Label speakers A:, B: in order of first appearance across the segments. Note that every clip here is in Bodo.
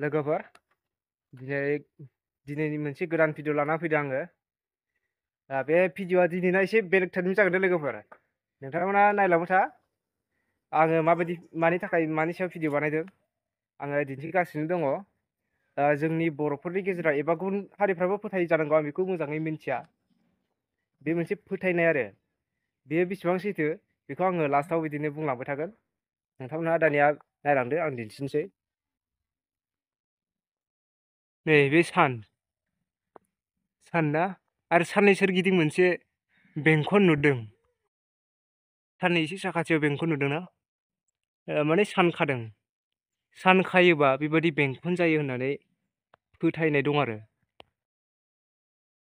A: लोगोफोर दिनैनि मोनसे गोदान भिडिअ लाना फैदों आङो। बे भिडिअआ दिनैना एसे बेलेग टाइपनि जागोन दे लोगोफोर, नोंथांमोना नायलांबाय था। आङो मानि थाखाय मानि सायाव भिडिअ बानायदों आङो दिन्थिगासिनो दङ। जोंनि बर'फोरनि गेजेराव एबा गुबुन हारिफ्राबो फोथायो जानांगौ, आं बेखौ मोजाङै मिन्थिया। बे मोनसे फोथायनाय आरो बेयो बेसेबां सैथो बेखौ आङो लास्टआव बिदिनो बुंलांबाय थागोन। नोंथांमोनहा दानिया नायलांदो, आं दिन्थिनोसै। नै बे सान ना आरो साननै सोरगिदिं मोनसे बेंखन नुदों। साननै एसे साखाथियाव बेंखन नुदोंना, माने सान खादों। सान खायोबा बेबायदि बेंखन जायो होननानै फोथायनाय दं आरो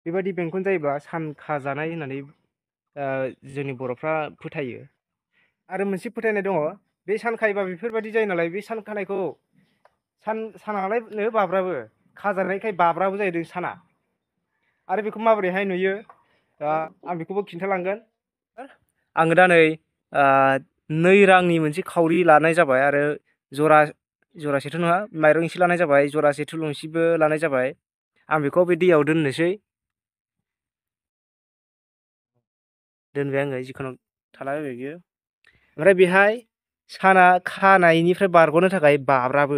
A: बेबायदि बेंखन जायोबा सान खाजानाय होननानै जोंनि बर'फ्रा फोथायो। आरो मोनसे फोथायनाय दङ, बे सान खायोबा बेफोरबायदि जायो नालाय, बे सान खानायखौ सानालायनो बाब्राबो, खाजानायखाय बाब्राबो जाहैदों साना। आरो बेखौ माबोरैहाय नुयो आं बेखौबो खिन्थालांगोन। आङो दा नै 2 रांनि मोनसे खावरि लानाय जाबाय आरो जरासेथ' नङा, माइरं एसे लानाय जाबाय, जरासे थुलुंसिबो लानाय जाबाय। आं बेखौ बे दैयाव दोननोसै। दोनबाय आङो, जिखुनु थालाबायबाय बियो। ओमफ्राय बेहाय साना खानायनिफ्राय बारग'नो थाखाय बाब्राबो,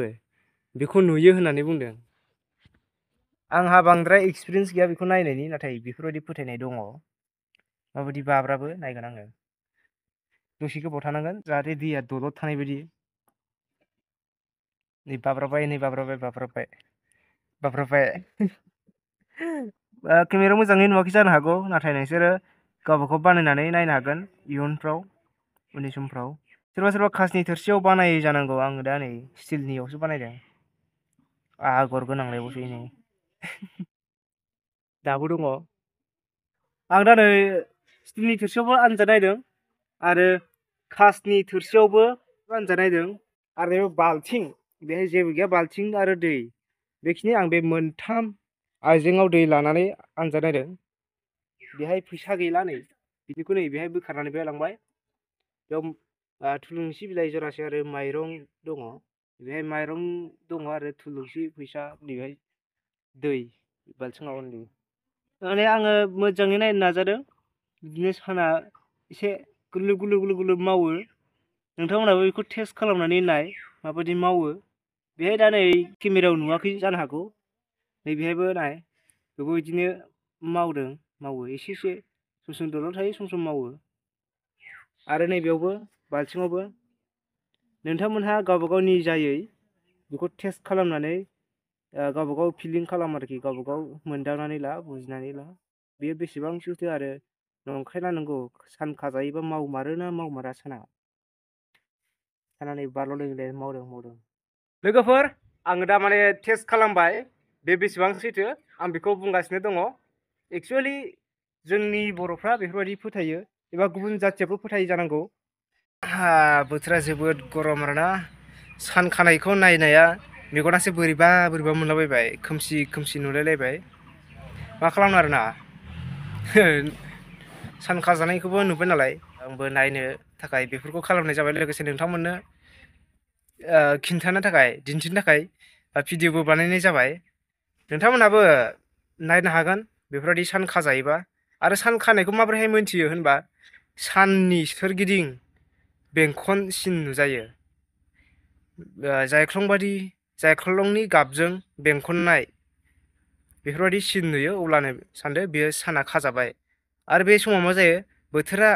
A: बेखौ नुयो होननानै बुंदों। आंहा बांद्राय एक्सपिरियेन्स गैया बेखौ नायनायनि, नाथाय बेफोरबायदि फोथायनाय दङ। माबायदि बाब्राबो नायगोन आङो। दसे गोबाव थानांगोन जाहाथे दैया दलद थानाय बायदि। नै बाब्राबबाय, नै बाब्राबबाय। केमेरायाव मोजाङै नुवाखै जानो हागौ, नाथाय नोंसोरो गावबागाव बानायनानै नायनो हागोन इयुनफ्राव, उननि समफ्राव। सोरबा खासनि थोरसियाव बानायो जानांगौ, आङो दा नै स्टिलनियावसो बानायदों। आगर गोनांलायबावसो नै दाबो दङ। आं दा नै स्टिलनि थोरसियावबो आनजाद नायदों आरो खासनि थोरसियावबो आनजाद नायदों। आरो बाल्थिं, बेहाय जेबो गैया, बाल्थिं आरो दै, बेखिनि आं बे मोनथाम आइजेंआव दै लानानै आनजाद नायदों। बेहाय फैसा गैला, नै बिदिखौ नै बेहाय बोखारनानै बेहाय लांबाय। बेयाव थुलुंसि बिलाइ जरासे आरो माइरं दङ। बेहाय माइरं दङ आरो थुलुंसि, फैसा, बेहाय दै बाल्थिङाव ओनलि। माने आङो मोजाङै नायनो नाजादों। बिदिनो साना एसे गुलुब मावो। नोंथांमोनहाबो बेखौ टेस्ट खालामनानै नाय माबायदि मावो। बेहाय दा नै केमेरायाव नुवाखै जानो हागौ, नै बेहायबो नाय, बेबो बिदिनो मावो एसे सम दलद थायो, सम मावो। आरो नैबेयावबो बाल्थिङावबो। नोंथांमोनहा गावबागाव निजायै बेखौ टेस्ट खालामनानै गावबागाव फिलिं खालाम आरोखि, गावबागाव मोनदांनानै ला, बुजिनानै ला, बेयो बेसेबां सैथो आरो नंखायना नंगौ। सान खाजायोबा मावमारो ना मावमारा साना? साना नै बारल' मावदों। लोगोफोर, आङो दा माने टेस्ट खालामबाय, बे बेसेबां सैथो आं बेखौ बुंगासिनो दङ। एक्सुवेलि जोंनि बर'फ्रा बेफोरबायदि फोथायो, एबा गुबुन जाथियाबो फोथायो जानांगौ। बोथोरा जोबोद गरम आरोना, सान खानायखौ नायनाया मेगनासो बोरैबा मोनलाबायबाय, खोमसि नुलायलायबाय। मा खालामनो आरोना, सान खाजानायखौबो नुबाय नालाय, आंबो नायनो थाखाय बेफोरखौ खालामनाय जाबाय। लोगोसे नोंथांमोननो खिन्थानो थाखाय, दिन्थिनो थाखाय भिडिअबो बानायनाय जाबाय। नोंथांमोनहाबो नायनो हागोन बेफोरबायदि सान खाजायोबा। आरो सान खानायखौ माबोरैहाय मोनथियो होनबा, साननि सोरगिदिं बेंखन सिन नुजायो। जायख्लंनि गाबजों बेंखननाय बेफोरबायदि सिन नुयो, अब्लानो सानदो बेयो साना खाजाबाय। आरो बे समाव मा जायो, बोथोरा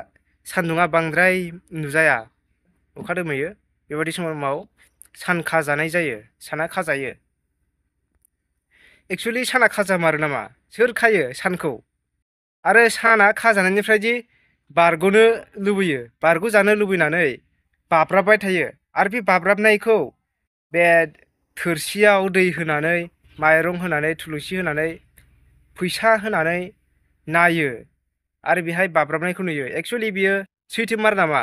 A: सान्दुङा बांद्राय नुजाया, अखा दोमैयो। बेबायदि समाव सान खाजानाय जायो, साना खाजायो। एक्सुवेलि साना खाजामारो नामा? सोर खायो सानखौ? आरो साना खाजानायनिफ्रायदि बारग'नो लुबैयो, बारग'जानो लुबैनानै बाब्राबबाय थायो। आरो बे बाब्राबनायखौ बे थोरसियाव दै होनानै, माइरं होनानै, थुलुंसि होनानै, फैसा होनानै नायो आरो बेहाय बाब्राबनायखौ नुयो। एक्सुवेलि बियो सैथोमार नामा?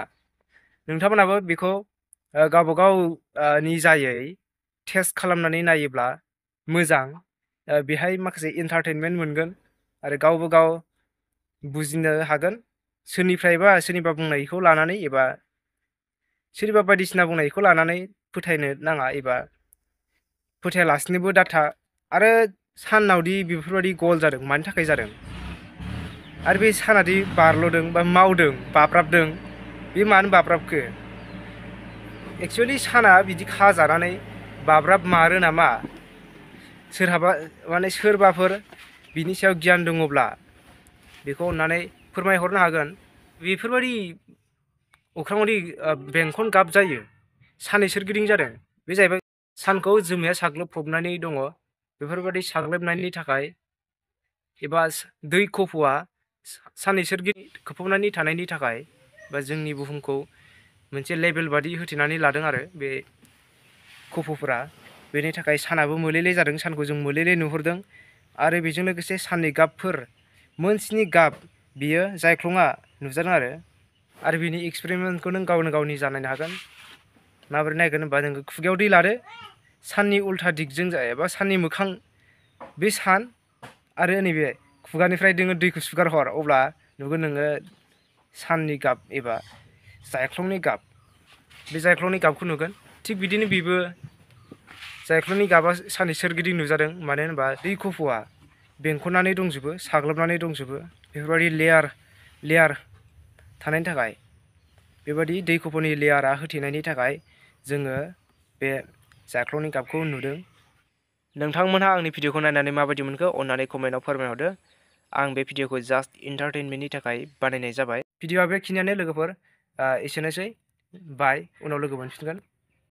A: नोंथांमोनाबो बेखौ गावबागाव निजायै टेस्ट खालामनानै नायोब्ला मोजां। बेहाय माखासे एन्टारटेनमेन्ट मोनगोन आरो गावबो गाव बुजिनो हागोन। सोरनिबा बुंनायखौ लानानै, एबा सोरनिबा बायदिसिना बुंनायखौ लानानै फोथायनो नाङा, एबा फोथायालासिनोबो दाथा आरो सानावदि बेफोरबायदि गल जादों मानि थाखाय जादों आरो बे सानादि बारल'दों बा मावदों बाब्राबदों बे मानो बाब्राबखो एक्सुवेलि साना बिदि खाजानानै बाब्राब मारो नामा सोरहाबा माने सोरबाफोर बिनि सायाव गियान दङब्ला बेखौ अननानै फोरमायहरनो हागोन बेफोरबायदि अख्राङावदि बेंखन गाब जायो साननि सोरगिदिं जादों बे जाहैबाय सानखौ जोमैया साग्लोबफबनानै दङ बेफोरबायदि साग्लोबनायनि थाखाय एबा दै खफ'आ साननि सोरगिदिं खोबफबनानै थानायनि थाखाय बा जोंनि बुहुमखौ मोनसे लेभेल बादि होथेनानै लादों आरो बे खफ'फोरा बेनि थाखाय सानाबो मोलेले जादों सानखौ जों मोलेले नुहुरदों आरो बेजों लोगोसे साननि गाबफोर मोनस्नि गाब बियो जायख्लङा नुजादों आरो बिनि एक्सपेरिमेन्टखौ नों गावनो गावनि जानायनो हागोन माबोरै नायगोन होनबा नोङो खुगायाव दै लादो साननि उल्था दिगजों एबा साननि मोखां बे सान आरो नैबे खुगानिफ्राय नोङो दैखौ सुगार हर अब्ला नुगोन नोङो साननि गाब एबा जायख्लंनि गाब बे जायख्लंनि गाबखौ नुगोन थिग बिदिनो बेबो जायख्लंनि गाबा साननि सोरगिदिं नुजादों मानो होनबा दै खफ'आ बेंखननानै दंजोबो साग्लोबनानै दंजोबो बेफोरबायदि लेयार थानायनि थाखाय बेबायदि दै खफ'नि लेयारा होथेनायनि थाखाय जोङो बे जायख्लंनि गाबखौ नुदों नोंथांमोनहा आंनि भिडिअखौ नायनानै माबायदि मोनखो अननानै कमेन्टआव फोरमायहरदो आं बे भिडिअखौ जास्ट इन्टारटेनमेन्टनि थाखाय बानायनाय जाबाय भिडिअआ बेखिनियानो लोगोफोर एसेनोसै बाय उनाव लोगो मोनफिनगोन